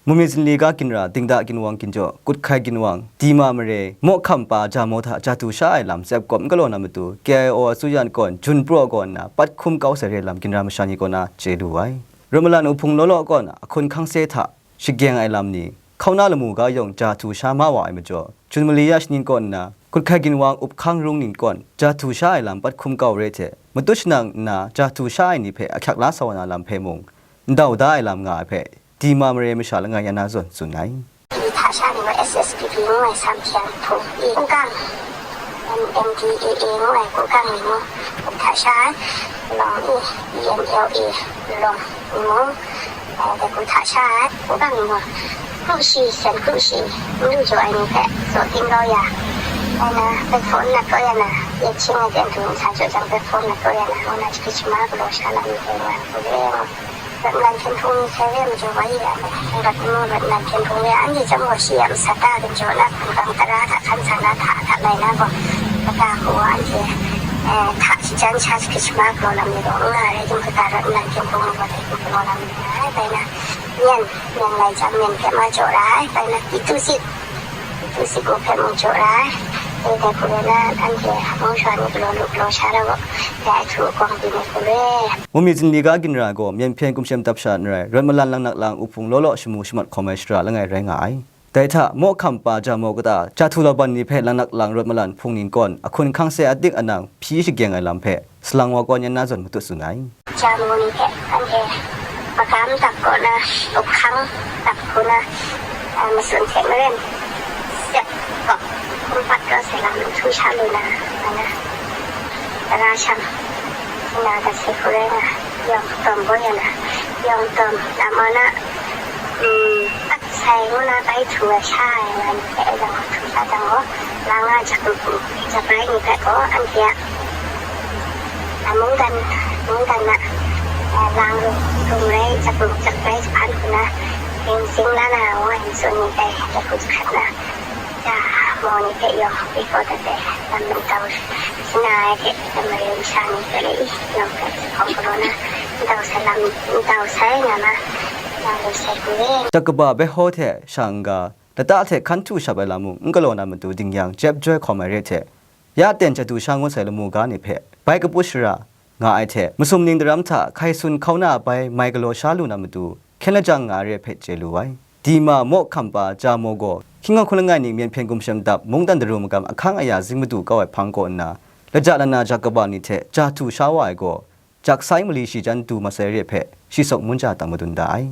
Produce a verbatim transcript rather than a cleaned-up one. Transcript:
Mumi zinli ga ginra, dingda ginwang ginjaw, kut hkai ginwang, dima mare, mawhkam pa jamo hta jahtu sha ai lam tsep kawp n galaw na matu, K I O a tsuyan kawn jun praw kaw nna pat hkum kau sai re lam ginra masha ni kaw na chye lu ai. Rawt malan uhpung law law kaw na ahkun hkang se hta shagyeng ai lam ni, hkauna lamu ga yawng jahtu sha ma wa ai majaw, jun mali ya shanin kaw nna, kut hkai ginwang up hkang rung nin kawn jahtu sha ai lam pat hkum kau re hte, matut shanang nna jahtu sha ai ni hpe ahkyak la sa wa na lam hpe mung, ndau da ai lam nga ai hpe, dima mare masha langai yan na zawn tsun ai. Hta sha ni gaw S S P P ngu ai, Samhtiang Hpung i, Hkungkang, M D A A ngu ai, Hkungkang ni mung, hta sha ai, Long i, E N L A, Long ni mung, eh, dai hku hta sha ai, Hkungkang ni mung, kru shi, sen kru shi, n lu jaw ai ni hpe tsaw ting kau ya, ai na, platform nat kau ya na, yet hkying ai ten htu nsa jaw jang platform nat kau ya na, ngu na, jahkrit shama galaw sha lam ni hpe nga ai hku le, ngu. Rawt malan hpyen hpung ni sai re majaw wa ye ai, rawt nmu rawt malan hpyen hpung ni anhte chyawm gaw shi a masat ta ginjaw na, hpung kang tara hta hkan sa na hta hta lai na gaw, kata hku wa anhte, eh, hta shajan sha jahkrit shama galaw lam ni gaw n nga ai rai timung, kata rawt malan hpyen hpung ni gaw dai hku galaw lam ni nga ai, bai na, myen, myen lai jang myen hpe ma jaw ra ai, bai na, Titu sit, Titu sit mung hpe mung jaw ra ai, dai, dai hku rai na, anhte mung shawa ni galaw lu galaw sha ra gaw, dai ahtu agawng byin ai hku re. Mumi zinli ga ginra gaw myen hpyen kumsham dap sha n rai, rawt malan langnak lang uhpung law law shamu shamat hkawm ai shara langai rai nga ai. Dai hta, mawhkam pa jamo kata, jahtu lauban ni hpe langnak lang rawt malan hpung nin kawn, ahkun hkang se adik anang hpyi shagyeng ai lam hpe, salang wa kawn yan na zawn matut tsun ai. Jamo ni hpe, anhte magam dap kaw na, up hkang dap hku na, a, matsun hte maren, sep kawp, hkum pat kau sai lam n htu sha lu na, nga na, tara sham, sina dat sai hku rai nga, yawng tawm gaw ya na, yawng tawm, lam wa na, mm, sai ngu na bai htu ai sha ai nga ni hpe e jang htu sha jang gaw, la nga jak, jak rai ni hpe gaw anhte a, a mungdan, mungdan a, a, lang ru, rum rai, jak, jak rai jahpan hku na, ring sing la na ngu ai matsun ni dai, dai hku jahkrat na, ya, mau ni hpe yawng hpyi kau dat ai, lam ntau sina ai hte, lam mare masha ni hpe le i, yawng hpe hkawm galaw na, ntau sai lam, ntau sai nga ma, nga lu sai hku e. Jak kaba bai hkaw hte sha n-ga, lata hte hkan htu shap ai lam mung n galaw na matu ding yang jep joi hkawm ai re hte, ya ten jahtu sha ngut sai lamu ga ni hpe bai kaput shara nga ai hte, masum ning daram hta hkai sun hkauna bai mai galaw sha lu na matu, hkyen lajang nga ai re hpe chye lu ai. Dima mawhkam pa jamo gaw, hkying hkun langai ning myen hpyen gumshem dap mungdan daru magam ahkang aya zing madu kau ai hpang kaw nna, laja lana jak kaba ni hte jahtu sha wa ai gaw, jak sai mali shi jan du masai re hpe, shi sawk mun ja tang madun da ai.